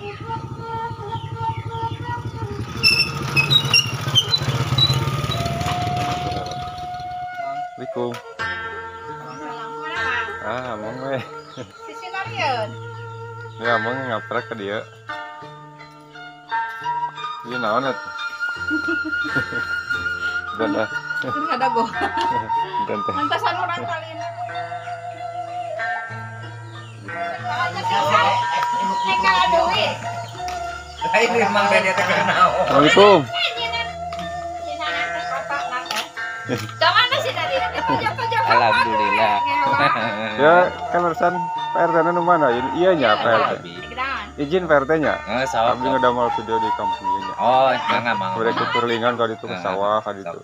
Assalamualaikum. Ah, among we. Sisi larian. Ya, among ngaprak ke dia. Ieu naon atuh? Dan dah. Ada go. Dan teh. Mantasan urang kalina. Assalamualaikum. Alhamdulillah. Ya, kan urusan Pak RT nu mana? Iya nya Pak RT. Izin Pak RT nya. Abdi ngedamel video di kampung ieu nya. Oh, jangan mang. Udah ke Purlingan ka ditu ke sawah ka ditu.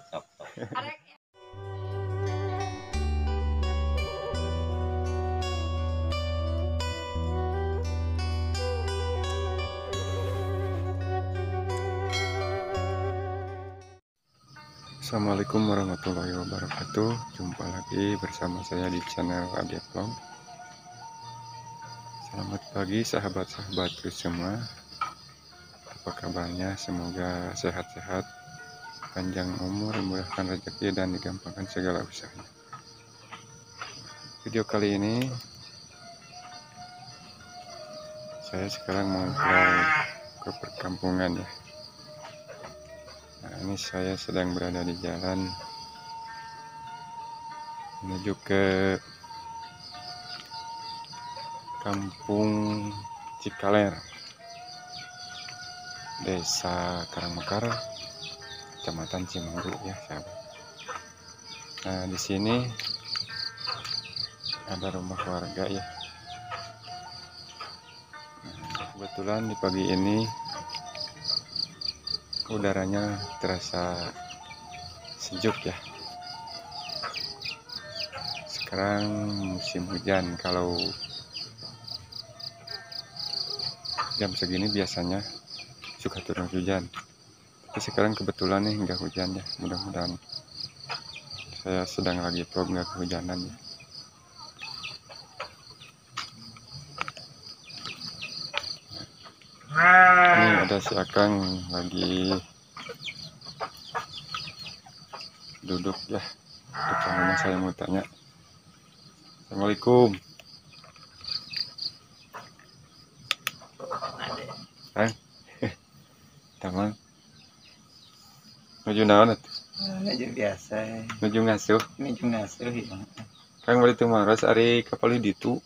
Assalamualaikum warahmatullahi wabarakatuh. Jumpa lagi bersama saya di channel Adep Vlog. Selamat pagi sahabat-sahabatku semua. Apa kabarnya? Semoga sehat-sehat, panjang umur, dimudahkan rezeki dan digampangkan segala usahanya. Video kali ini saya sekarang mau ke perkampungan ya. Nah, ini saya sedang berada di jalan menuju ke Kampung Cikaler, Desa Karangmekar, Kecamatan Cimanggu ya sahabat. Nah, di sini ada rumah warga ya. Nah, kebetulan di pagi ini udaranya terasa sejuk ya. Sekarang musim hujan, kalau jam segini biasanya suka turun hujan. Tapi sekarang kebetulan nih nggak hujan ya. Mudah-mudahan saya sedang lagi vlog nggak kehujanan ya. Ini ada si Akang lagi duduk ya depan rumah. Saya mau tanya. Assalamualaikum. Kang, tamang. Nuju naon atuh? Nuju biasa. Nuju ngasuh. Nuju ngasuh ya. Kang bari tumaros ari ka palih ditu.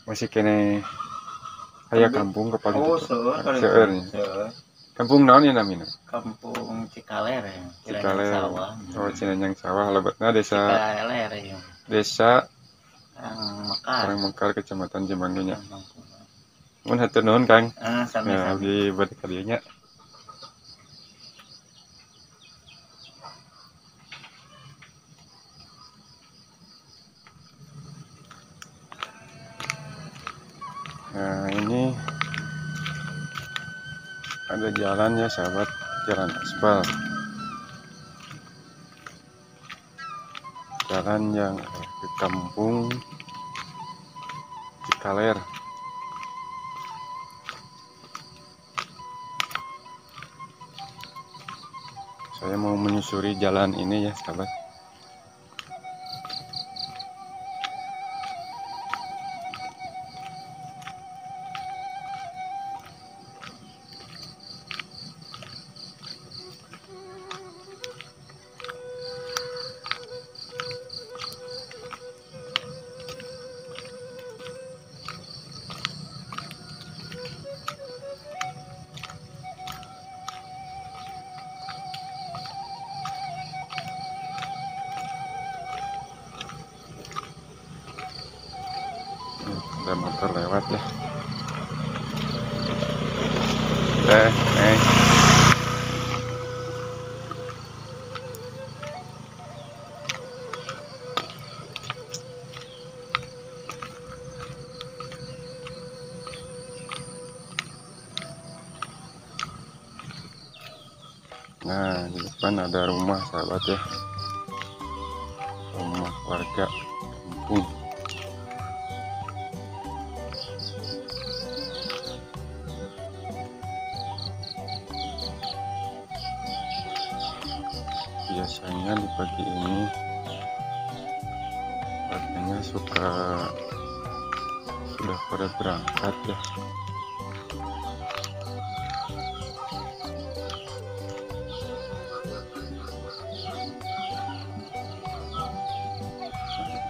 Masih kene aya kampung ke palih ditu. Oh, seueur. Kampung naon ya namina? Kampung Cikaler ya. Cikaler. Sawah. Oh, Cinanyang sawah lebetna desa Cikaler ya. Desa Karangmekar. Karangmekar, Kecamatan Cimanggu nya. Mun hatur nuhun Kang. Sami-sami. Ya, abdi bade ka dieu nya. Nah, ini ada jalan ya sahabat, jalan aspal. Jalan yang ke kampung Cikaler. Saya mau menyusuri jalan ini ya sahabat. Ada motor lewat ya. Nah, di depan ada rumah sahabat ya. Rumah warga kampung. Biasanya di pagi ini warganya suka sudah pada berangkat ya.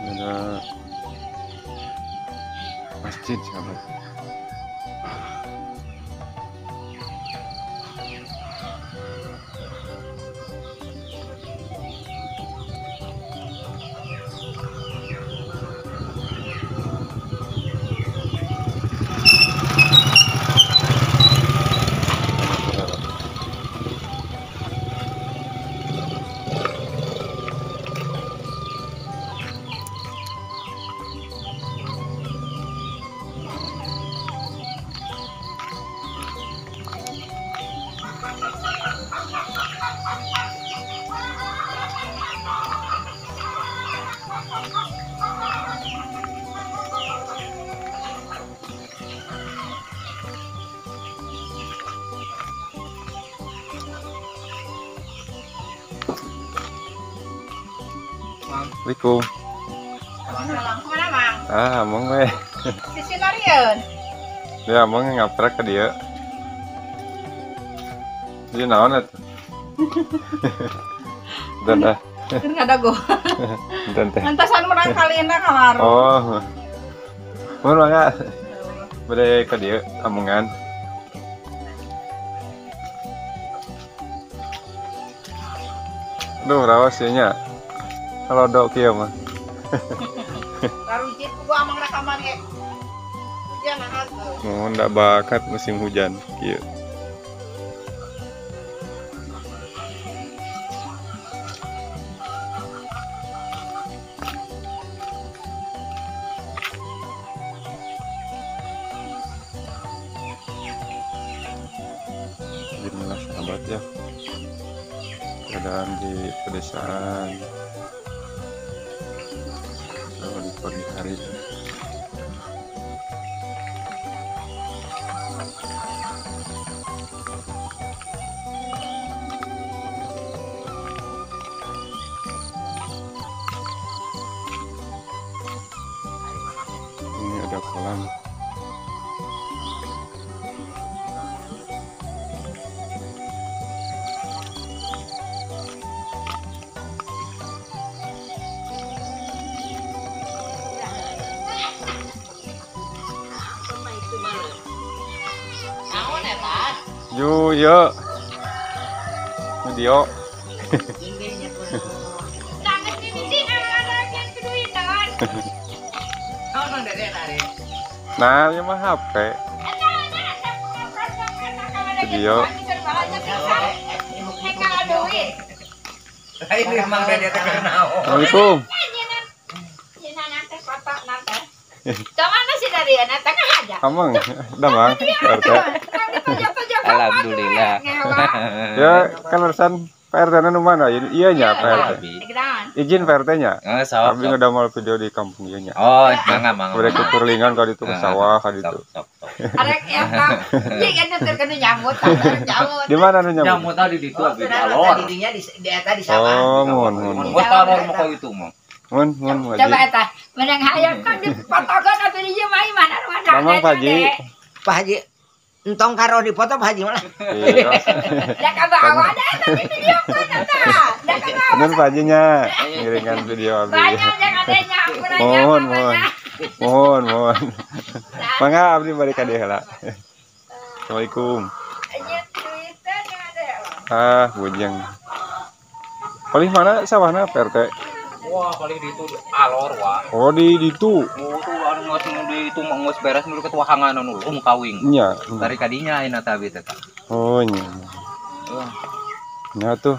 Ini ada masjid sahabat. Assalamualaikum. Kemana, Mang? Ah, among we. Sisi narieun. Ya, among ngaprak ka dieu. Ieu naon atuh? Dan dah. Keur ngadago. Dan teh. Antasan murang kalina ka warung. Oh. Mun mangga. Bade ka dieu amongan. Duh, rawas ieu nya. Kalau dok kieu mah. Rarujit gua amang rekaman ge. Hujan atuh. Mun ndak bakat musim hujan kieu. Beginilah sahabat ya, keadaan di pedesaan kalau di pagi hari. Ini ada kolam. Yu yo, video. Nah, ini mah HP. Video. Assalamualaikum. Amang, damang, RT. Alhamdulillah. Ya, kan urusan Pak RT nu mana? Iya nya Pak RT. Izin Pak RT nya. Abi udah mau video di kampung ieu nya. Oh, mangga mangga. Udah kukurlingan ka ditu ke sawah ka ditu. Arek ya, Kang. Ieu kan teu kena nyambut, nyambut. Di mana nu nyambut? Nyambut tadi di ditu abi di alor. Didinya di eta di sawah. Oh, mun mun. Mun alor mah ka itu mah. Mun mun. Coba eta, menang hayang kan dipotokeun atuh di ieu mah mana mana. Mamang Pak Haji. Pak Haji entong karo dipoto Pak Haji malah. Iya. Da kabawa da eta di video kan eta. Da kabawa. Nun Pak Haji nya ngiringan video abi. Banyak jangan ada nyampur aja. Mohon mohon. Mohon mohon. Mangga abdi balik ka dieu heula. Assalamualaikum. Ah, bujang. Paling mana sawahna Pak RT? Wah, paling di itu alor, wah. Oh, di itu. Oh, tuh anu geus di itu mah geus beres nu ketuahangan anu lum kawing. Nya. Tari kadinya ayeuna teh abi teh. Oh, nya. Nya tuh.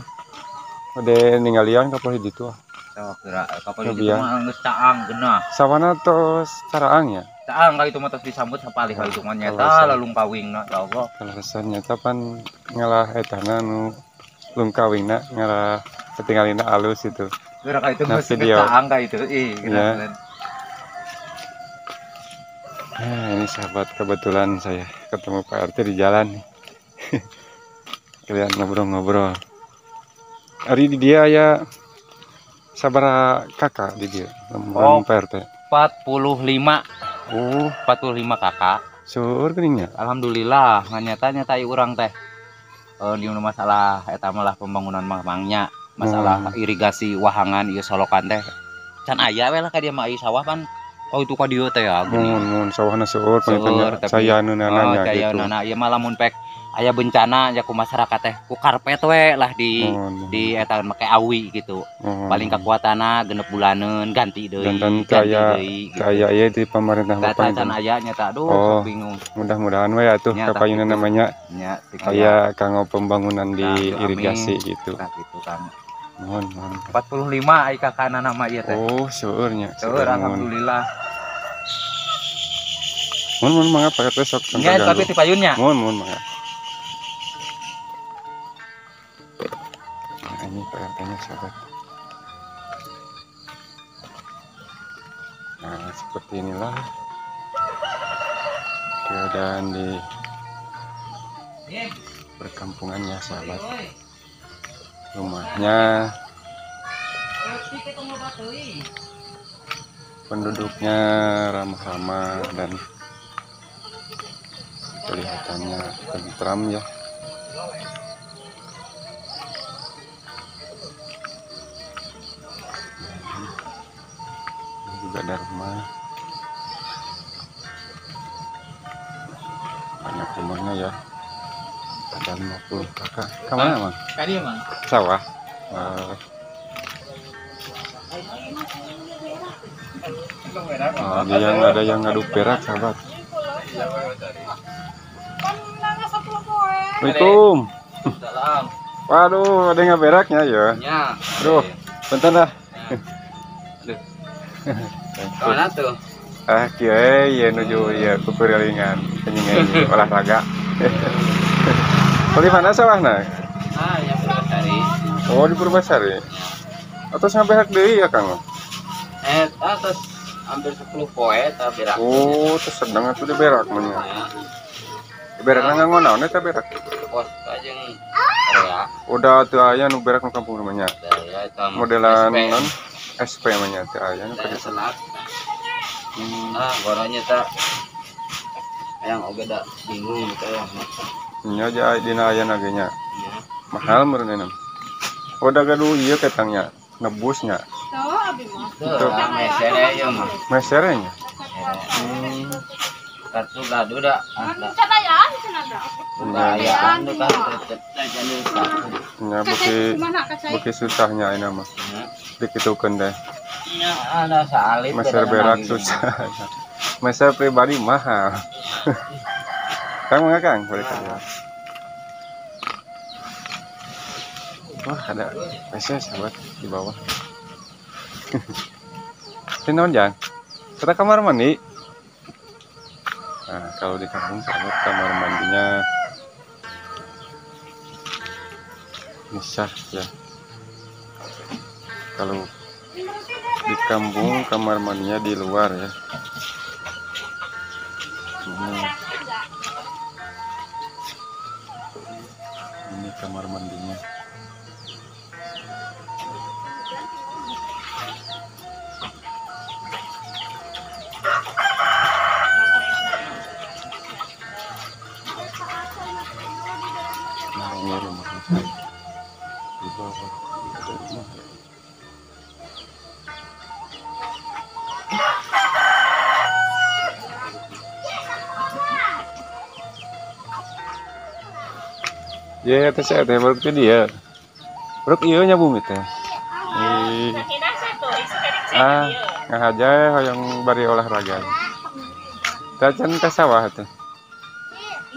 Udah ninggalian ka palih ditu. Sok geura ka palih ditu mah geus caang geunah. Sawana tos caraang ya? Caang ka itu mah tos disambut sapalih ka itu mah nyata lalung kawingna ya Allah. Kaleresan nyata pan ngalah etana nu lung kawingna ngalah ketinggalina alus itu. Geura ka itu geus caang ka itu ih ya. Nah, ini sahabat, kebetulan saya ketemu Pak RT di jalan nih. Kalian ngobrol-ngobrol. Ari di dia aya sabaraha kakak di dia? Oh, Pak RT. 45. Oh, 45 kakak. Seueur geuning nya. Alhamdulillah, ngan nyata-nyata ieu urang teh. Di masalah eta malah pembangunan mangnya, masalah irigasi wahangan ieu solokan teh. Can aya we lah ka dieu mah ieu sawah pan. Oh itu ka dieu teh ya geuning. Mun sawahna seueur Seueur, panginten sayaneunana oh, nya gitu. Cayaneunana ieu mah lamun pek aya bencana ya ku masyarakat teh ku karpet we lah di Mun. di eta make awi gitu. Paling kekuatanna genep bulaneun ganti deui. Jantan ganti kaya deui gitu. Kaya ieu di pemerintah Kata Bapak. can aya nya tah aduh Oh. sok bingung. Mudah-mudahan we atuh Nya, tah kapayunna gitu. namanya Nya aya kanggo pembangunan di Nah, amin. irigasi gitu. Tah gitu kan. Mohon, mohon. 45 ai kakana nama ieu teh. Oh, seueur nya. Seueur alhamdulillah. Mohon, mohon mangga Pak RT sok Nya tapi ti payunnya. Mohon, mohon mangga. Nah, ini Pak RT-nya sahabat. Nah, seperti inilah keadaan di perkampungan ya sahabat. Rumahnya, penduduknya ramah-ramah dan kelihatannya tentram ya. Ini juga ada rumah, banyak rumahnya ya. Ada 50 kakak. Kemana mang? Kadi mang. Sawah. Oh, dia yang ada yang ngadu perak sahabat. Assalamualaikum. Salam. Waduh, ada yang beraknya ya. Aduh, bentar dah. Aduh. Mana tuh? Ah, kieu ya nuju ya kukurilingan penyingai olahraga. Beli mana sawahna? Ah, ya Purbasari. Oh, di Purbasari. Atau sampai hak deui ya, Kang? Atas hampir 10 poe eta berak. Oh, terus sedang atuh di berak mah nya. Di berak nganggo naon eta berak? Pos jeung area. Udah teu aya nu berak nu kampung mah nya. Aya eta modelan non SP mah nya teu aya nu ka selak. Ah, goronya ta yang oge da bingung teh ya. Nya aja dina aya nage nya. Mahal meureun eunam. Udah gaduh ieu ketangnya, nebusnya. Tuh, abi mah. Tuh, mesere ieu mah. Mesere nya. Kartu gaduh da. Cadayaan cenah da. Cadayaan tuh kan tetep Nya beuki susahnya ayeuna mah. Dikitukeun deh. Nya ada saalit meser berak susah. Meser pribadi mahal. Kang mangga Kang, boleh kerja. Wah, ada WC sahabat di bawah. Ini naon Jang? Kata kamar mandi. Nah, kalau di kampung sahabat kamar mandinya misah ya. Kalau di kampung kamar mandinya di luar ya. Ini kamar mandinya. Nah, ini rumahnya di bawah ada rumah ya. Ya, teh saya teh baru teh dia. Baru ieu nya bumi teh. Ah, ngahaja hoyong bari olahraga. Teh can ka sawah teh.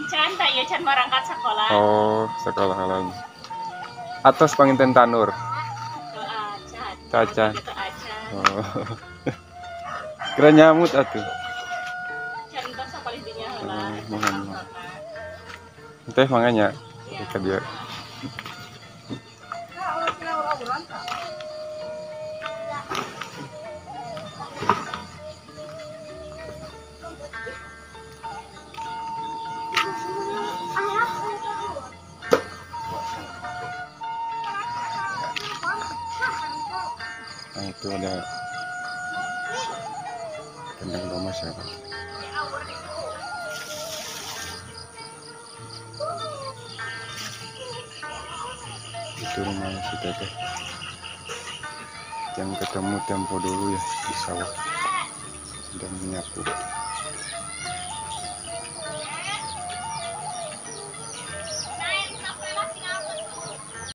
Can teh ieu can marangkat sekolah. Oh, sekolah lain. Atos panginten tanur. Cacan. Oh. Kira nyamut atuh. Can tos sakolih dinya heula. Mohon. Teh manganya. Ke dia. Nah, itu ada kandang domba sahabat. Itu rumahnya si teteh yang ketemu tempo dulu ya di sawah sedang menyapu.